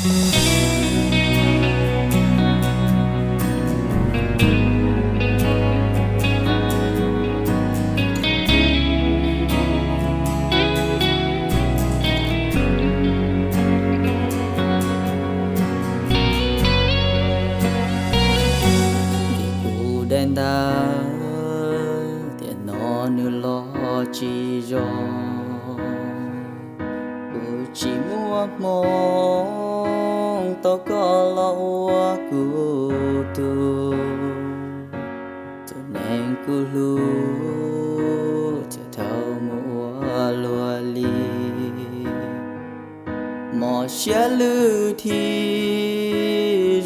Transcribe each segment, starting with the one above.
Kuv daim ntawv tiam no nws los tsis zoo, kuv tsis muaj hmoo tau koj los ua kuv tug. Tus neeg kuv hlub thiaj tau mus ua luag li, mob siab lwj thi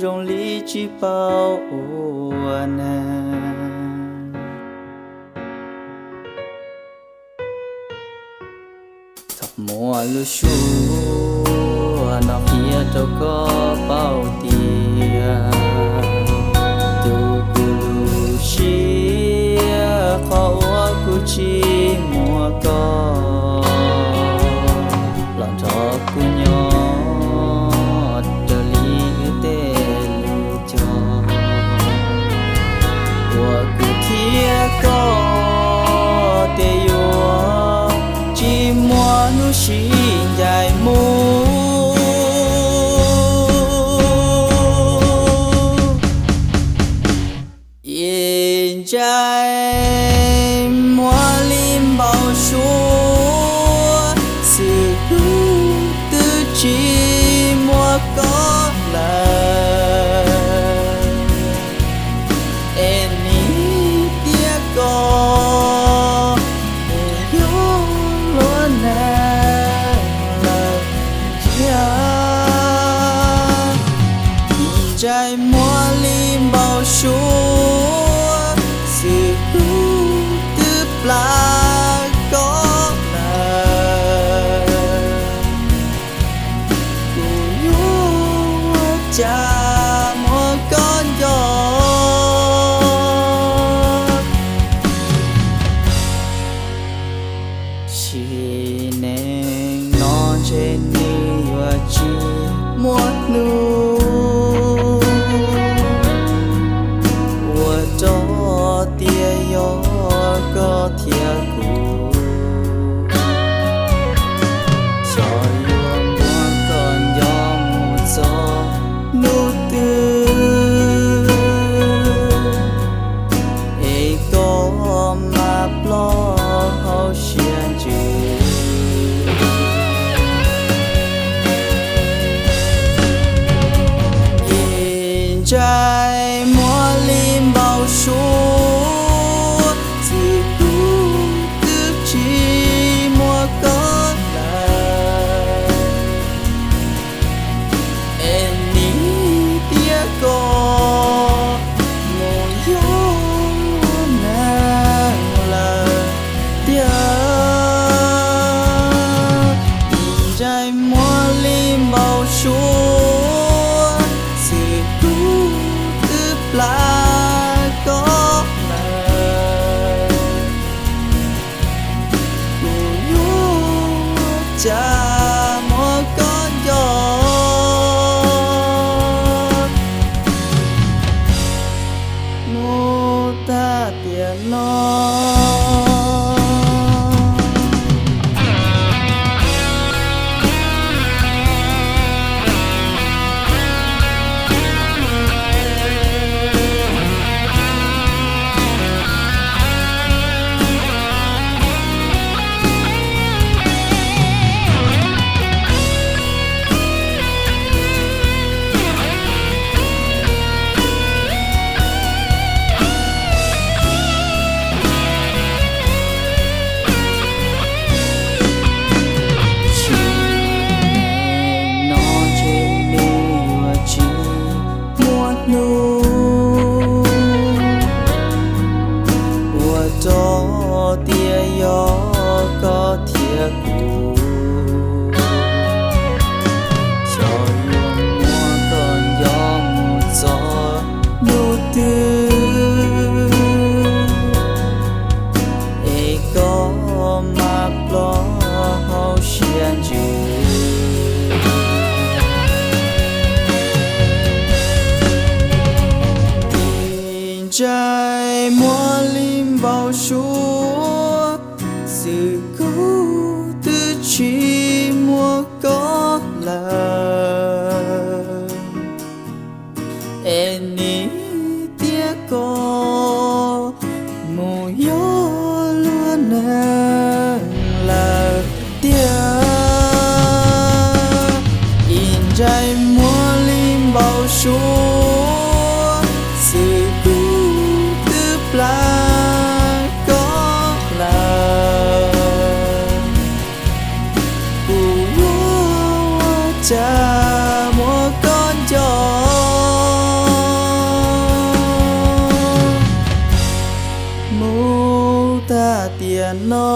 zoo li tsis paub ua neeg. Txhob muab lub suab no qhia rau koj paub tias, tus kuv lub siab qhov uas kuv tsis muaj koj, los nrog kuv nyob raws li wb tej lus cog, uas kuv thiab koj tej yuav tsis muaj hnub sib ncaim mus. Ib ntsais muag li npau suav, xwm kuv twb tsis muaj koj lawm, es nim tiam koj mus yuav luag neeg lawm thiab. Ntsais muag li npau suav, xwm kuv twb plam koj lawm, kuv yuav ua cas muab koj nco. Sim neej no ntshe nws yuav tsis muaj hnub, ua rau tias yog koj thiab kuv, xyov yuav muab koj nco mus txog hnub twg, es koj mam ploj hauv siab ntsws. Ib ntsais muag li npau suav, xwm kuv twb tsis muaj koj lawm, es nim tiam koj mus yuav neeg lawm tiag. Ntsais muag li npau suav, xwm kuv twb muaj koj lawm, es nim tiam koj mus yuav luag neeg lawm tiag. Ib ntsais muag li npau suav, xwb kuv twb plab koj lawm, kuv yuav ua cas muab koj nco mus tag tiam no.